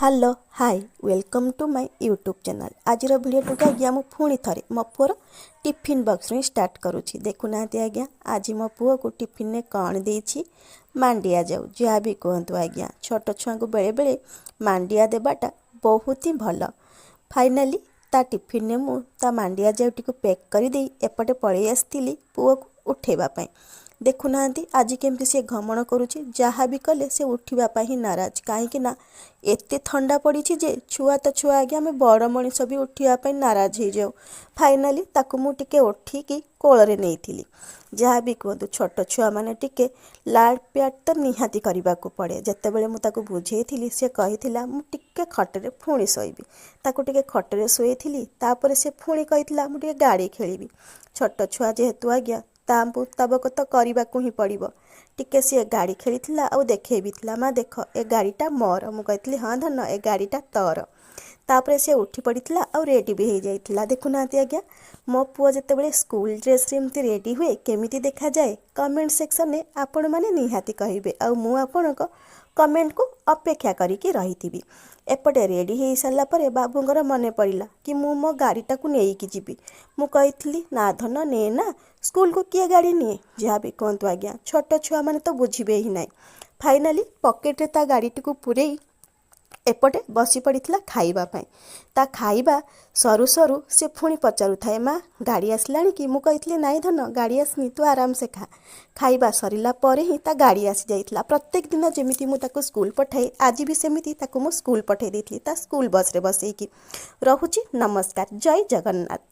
Hello, hi, welcome to my YouTube channel. ଆଜିର ଭିଡ଼ିଓଟିକୁ ଆଜ୍ଞା ମୁଁ ପୁଣି ଥରେ ମୋ ପୁଅର ଟିଫିନ୍ ବକ୍ସରୁ ହିଁ ଷ୍ଟାର୍ଟ କରୁଛି। ଦେଖୁନାହାନ୍ତି ଆଜ୍ଞା, ଆଜି ମୋ ପୁଅକୁ ଟିଫିନ୍ରେ କ'ଣ ଦେଇଛି? ମାଣ୍ଡିଆ ଯାଉ। ଯାହା ବି କୁହନ୍ତୁ ଆଜ୍ଞା, ଛୋଟ ଛୁଆଙ୍କୁ ବେଳେବେଳେ ମାଣ୍ଡିଆ ଦେବାଟା ବହୁତ ହିଁ ଭଲ। ଫାଇନାଲି ତା ଟିଫିନ୍ରେ ମୁଁ ତା ମାଣ୍ଡିଆ ଯାଉଟିକୁ ପ୍ୟାକ୍ କରିଦେଇ ଏପଟେ ପଳେଇ ଆସିଥିଲି ପୁଅକୁ ଉଠେଇବା ପାଇଁ। ଦେଖୁନାହାନ୍ତି, ଆଜି କେମିତି ସେ ଘମଣ କରୁଛି। ଯାହା ବି କଲେ ସେ ଉଠିବା ପାଇଁ ହିଁ ନାରାଜ, କାହିଁକି ନା ଏତେ ଥଣ୍ଡା ପଡ଼ିଛି ଯେ ଛୁଆ ତ ଛୁଆ ଆଜ୍ଞା, ଆମେ ବଡ଼ ମଣିଷ ବି ଉଠିବା ପାଇଁ ନାରାଜ ହେଇଯାଉ। ଫାଇନାଲି ତାକୁ ମୁଁ ଟିକେ ଉଠିକି କୋଳରେ ନେଇଥିଲି। ଯାହା ବି କୁହନ୍ତୁ, ଛୋଟ ଛୁଆମାନେ ଟିକେ ଲାଡ଼ ପ୍ୟାଟ ତ ନିହାତି କରିବାକୁ ପଡ଼େ। ଯେତେବେଳେ ମୁଁ ତାକୁ ବୁଝେଇଥିଲି, ସେ କହିଥିଲା, "ମୁଁ ଟିକେ ଖଟରେ ପୁଣି ଶୋଇବି।" ତାକୁ ଟିକେ ଖଟରେ ଶୋଇଥିଲି। ତାପରେ ସେ ପୁଣି କହିଥିଲା, "ମୁଁ ଟିକେ ଗାଡ଼ି ଖେଳିବି।" ଛୋଟ ଛୁଆ ଯେହେତୁ ଆଜ୍ଞା, ତା ମୁତାବକ ତ କରିବାକୁ ହିଁ ପଡ଼ିବ। ଟିକେ ସିଏ ଗାଡ଼ି ଖେଳିଥିଲା ଆଉ ଦେଖେଇ ବି ଥିଲା, "ମା, ଦେଖ, ଏ ଗାଡ଼ିଟା ମୋର।" ମୁଁ କହିଥିଲି, "ହଁ ଧନ, ଏ ଗାଡ଼ିଟା ତୋର।" ତାପରେ ସେ ଉଠି ପଡ଼ିଥିଲା ଆଉ ରେଡ଼ି ବି ହେଇଯାଇଥିଲା। ଦେଖୁନାହାନ୍ତି ଆଜ୍ଞା, ମୋ ପୁଅ ଯେତେବେଳେ ସ୍କୁଲ ଡ୍ରେସ୍ରେ ଏମିତି ରେଡ଼ି ହୁଏ, କେମିତି ଦେଖାଯାଏ? କମେଣ୍ଟ ସେକ୍ସନରେ ଆପଣମାନେ ନିହାତି କହିବେ ଆଉ ମୁଁ ଆପଣଙ୍କ କମେଣ୍ଟକୁ ଅପେକ୍ଷା କରିକି ରହିଥିବି। ଏପଟେ ରେଡ଼ି ହେଇସାରିଲା ପରେ ବାବୁଙ୍କର ମନେ ପଡ଼ିଲା କି ମୁଁ ମୋ ଗାଡ଼ିଟାକୁ ନେଇକି ଯିବି। ମୁଁ କହିଥିଲି, "ନା ଧନ, ନେ ନା, ସ୍କୁଲକୁ କିଏ ଗାଡ଼ି ନିଏ?" ଯାହା ବି କୁହନ୍ତୁ ଆଜ୍ଞା, ଛୋଟ ଛୁଆମାନେ ତ ବୁଝିବେ ହିଁ ନାହିଁ। ଫାଇନାଲି ପକେଟରେ ତା ଗାଡ଼ିଟିକୁ ପୂରେଇ ଏପଟେ ବସି ପଡ଼ିଥିଲା ଖାଇବା ପାଇଁ। ତା ଖାଇବା ସରୁ ସରୁ ସେ ପୁଣି ପଚାରୁଥାଏ, "ମା, ଗାଡ଼ି ଆସିଲାଣି କି?" ମୁଁ କହିଥିଲି, "ନାଇଁ ଧନ, ଗାଡ଼ି ଆସିନି, ତୁ ଆରାମସେ ଖା।" ଖାଇବା ସରିଲା ପରେ ହିଁ ତା ଗାଡ଼ି ଆସିଯାଇଥିଲା। ପ୍ରତ୍ୟେକ ଦିନ ଯେମିତି ମୁଁ ତାକୁ ସ୍କୁଲ ପଠାଏ, ଆଜି ବି ସେମିତି ତାକୁ ମୁଁ ସ୍କୁଲ ପଠାଇ ଦେଇଥିଲି ତା ସ୍କୁଲ ବସ୍ରେ ବସେଇକି। ରହୁଛି, ନମସ୍କାର, ଜୟ ଜଗନ୍ନାଥ।